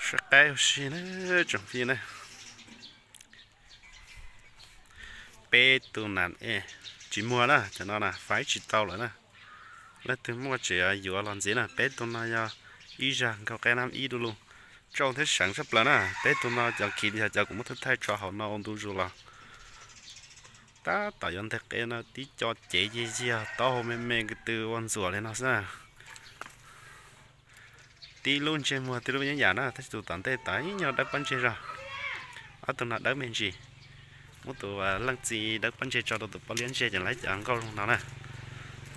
Saib qaib ua si na, tsoom phooj ywg na. Peb tus nas es tsis muag na, cov no na faib tsis tau lawm na. Leej twg muaj tseem yuav los ntxiv na. Peb tus no yog ib zag nkaug qaib nab ib du lug, tsauj thiab seev tshaj plaws na. Peb tus no cov khiv yog cov kuv muab thaij thaij tso hauv no ua ntu zus los tab tom yuav nteg qe no tib co cev yig yig taub hau me me ko tw ua ntxuam li no xwb na. Tib lub ntsej muag tib lub yeeb yam na, tab sis tus tom ntej tod ib nyuag dawb pob ntseg zog. Ob tug no dawb me ntsis. Muab tus leej txiv dawb pob ntseg tso rau tus poj liab ntseg ces lawv cov nkauj zoo no na.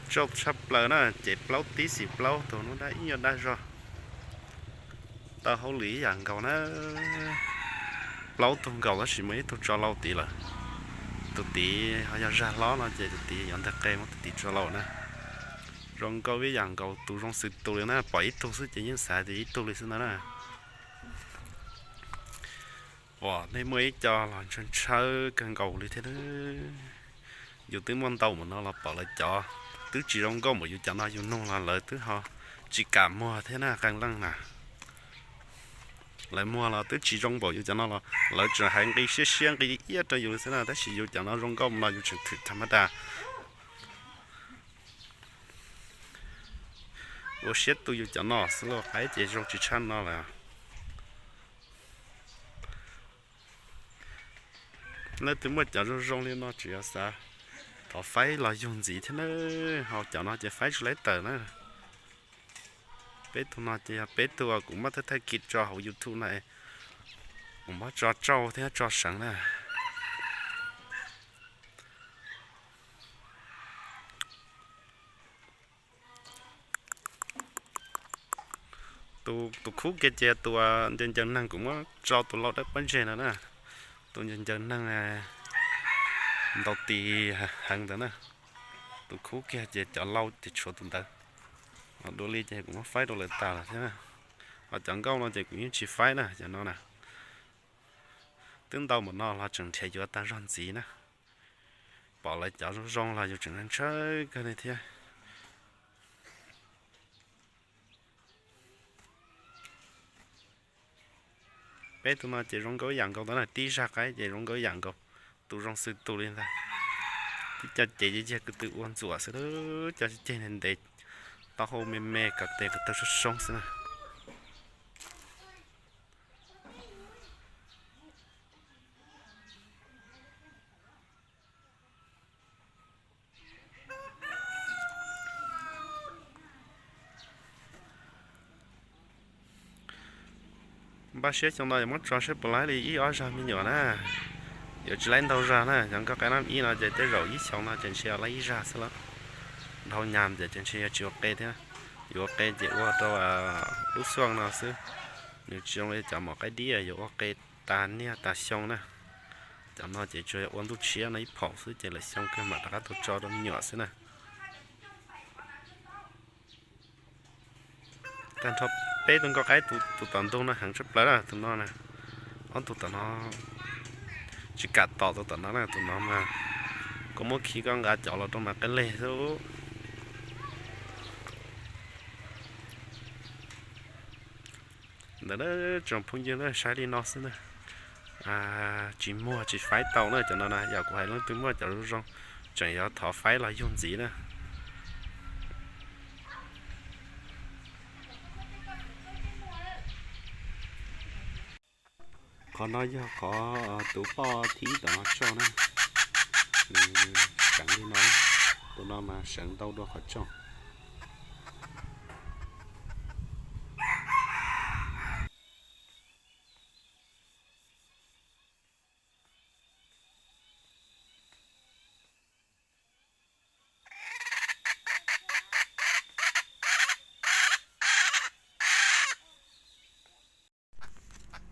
Tsauj tshaj plaws na, ces plaub tib xis plaub, tus no dab ib nyuag dab zog. Tau hauj lwm ib yam nkaus na. Plaub tug nkaus tab sis muaj ib tug tso lau tid lawm. Tus tid ho yog zag hlob no ces tus tid yuav nteg qe muab tus tid tso lau na. Zoo nkauj ib yam nkaus, tus zoo xws tus li na, pom ib tug xwb ces yeej xav tias ib tug li xwb ntag na. Pom nej muaj ib co los ntshaw ntshaw kawg nkaus li thiab. Yus twb muaj ntau npaum no los pom lawv cov twb tsis zoo nkauj npaum yus cov no, yus nug los lawv twb ho tsis kam muag thiab na, qee leej na. Lawv muag los twb tsis zoo npaum yus cov no los lawv tseem hais nqi siab siab nqi iab rau yus li xwb na, tab sis yus cov no zoo nkauj mus no yus tseem thwm tham ma da. Ua siab tu yus cov no xwb lauj, qaib ces zoo tsis tshaj no lawm. Leej twg muaj cov zoo zoo li no tseem yuav xav thov faib los yug ntxiv thiab na, ho cov no ces faib tsis laib tawm na. Peb tug no ces yog peb tug kuv muab thaij thaij kiag tso hauv YouTube na, kuv muab tso tsauj thiab tso seev na. Tus khub kiag ces tus ncaws ncaws neeg kuv muab tso tus lau dawb pob ntseg no na. Tus ncaws ncaws neeg ntaus tis heev ntawd na. Tus khub kiag ces cov lau ces tshuav tus ntawd. Ho dua li ces kuv muab faib rau lawv tas lawm thiab. Ho cov nkauj no ces kuv yeej tsis faib na, cov no na. Twb ntau npaum no los tseem nrhiav yuav tag zog ntxiv na. Pom lawv cov zoo zoo los yus tseem ntshaw kawg li thiab. Peb tug no ces zoo nkauj ib yam nkaus ntag na, tib zaj qaib ces zoo nkauj ib yam nkaus, tus zoo xws tus li ntag. Tib co cev yag yag ko tw ua ntxuam xwb, cov ceg ntev ntev, taub hau me me, kom tes kom taw soob soob xwb na. Npaj siab xyoo no yuav muab tso saib puas laib li ib ob zag me nyuam na. Yuav tsis laib ntau zag na, cov nkauj qaib nab ib no ces tej zaum ib xyoo no ces ntshe yuav laib ib zag xwb lauj. Dhau nyas ces ntshe yuav tsis ua qe thiab. Yuav ua qe ces ua rau lub xuaj no xwb. Nws tsis zoo li cov maum qaib dib yuav ua qe tas niaj tas xyoo na. Cov no ces tsuas yog ua ntuj tshiab no ib phaum xwb ces lwm xyoo kawg mam rov qab tuaj tso rau me nyuam xwb na. Tag nrho peb tug nkauj qaib, tus tom ntug no heev tshaj plaws na, tus no na. Ob tug tom no tsis kam tom tus tom no na, tus no mas koj muab khi koj nqa cov los rau mas qe leg xwb. Ntawd tsoom phooj ywg na, saib li no xwb na. Tsis muag tsis faib tau na cov no na, yog kuv hais leej twg muaj cov zoo zoo tseem yuav thov faib los yug ntxiv na. Qhov no yog qhov tus poj thib tom no tsauj na. Nws seev li no, tus no mas seev ntau dua qhov tsauj.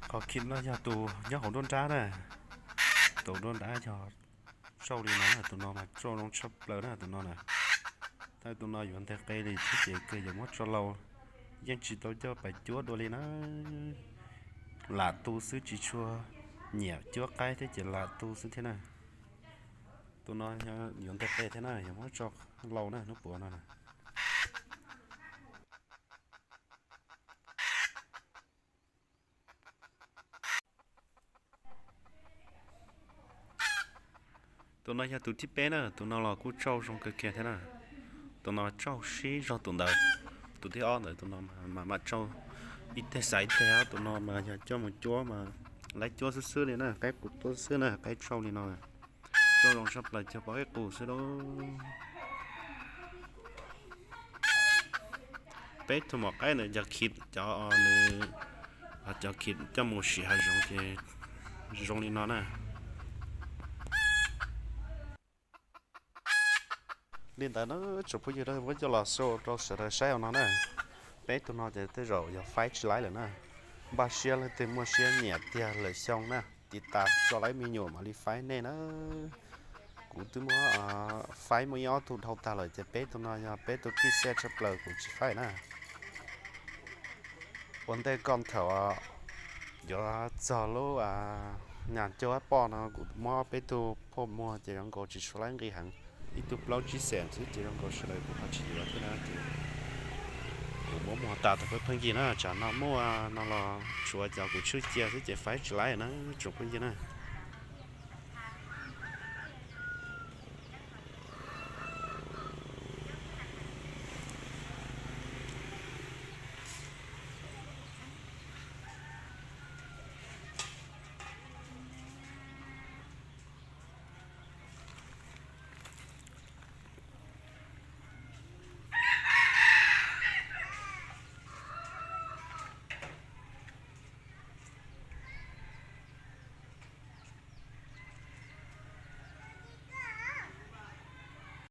Qhov khi no yog tus nyob hauv nruab nrab na. Tus nruab nrab yog tsauj li no na, tus no mas tsauj zoo tshaj plaws na tus no na. Tab tus no yuav nteg qe li thiab ces kawg yuav muab tso lau, yeej tsis tau coj pais cuab dua li na. Lam tu xwb tsis tshua nyiam cuab qaib thiab ces lam tu xwb thiab na. Tus no yuav nteg qe thiab na, yuav muab tso lau na hnub puav no na. Tus no yog tus thib peb na, tus no los kuj tsauj zoo kawg kiag thiab na. Tus no tsauj sib zog tus ntawd, tus thib ob ntawd, tus no mas mam tsauj ib teg xaiv ib teg, tus no mas yog coj mus cuab mas laib cuab xwb xwb li na, qaib qus tuab xwb na, qaib tsauj li no. Tsauj zoo tshaj plaws cog pom qaib qus xwb lauj. Peb tug maum qaib ntawd cov khiv, cov nws, cov khiv coj mus sim hav zoov ces zoo li no na. Li ntawd na, tsoom phooj ywg, muab coj los show rau sawv daws saib no na. Peb tug no ces tej zaum yog faib tsis laib lawm na. Npaj siab leej twg muaj siab nyiam tiag lawm xyoo na, tiv tas tso laib me nyuam mam li faib nej na. Kuv twb muab faib muaj ib ob tug dhau tag lawm ces peb tug no yog peb tug pib xiab tshaj plaws kuv tsis faib na. Ua ntej koj thaum yuav txog lub nyas cuab poj no kuv muab peb tug phoj muag ces zoo nkaus tsis tshua laib nqi heev, ib tug plaub tsib xees xwb ces zoo nkaus sawv daws kuj ho tsis yuav thiab na ces kuv muab muag tas tau pheej yig na, tsam no muaj no los tshuav cov kuv tshwj cia xwb ces faib tsis laib na tsoom phooj ywg na.